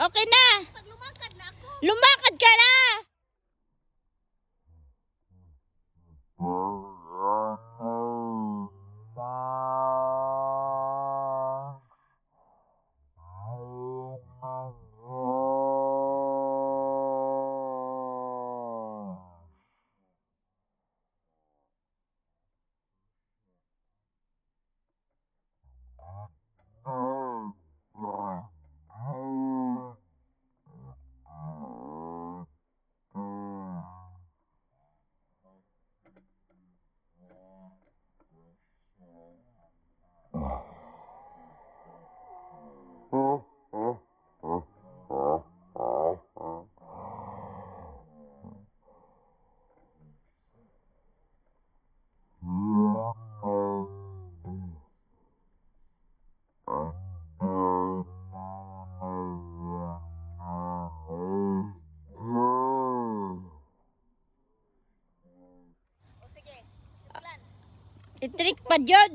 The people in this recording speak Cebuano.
Okay na. Pag lumakad na ako. Lumakad ka na. O sige, simulan. I-trick pa jud.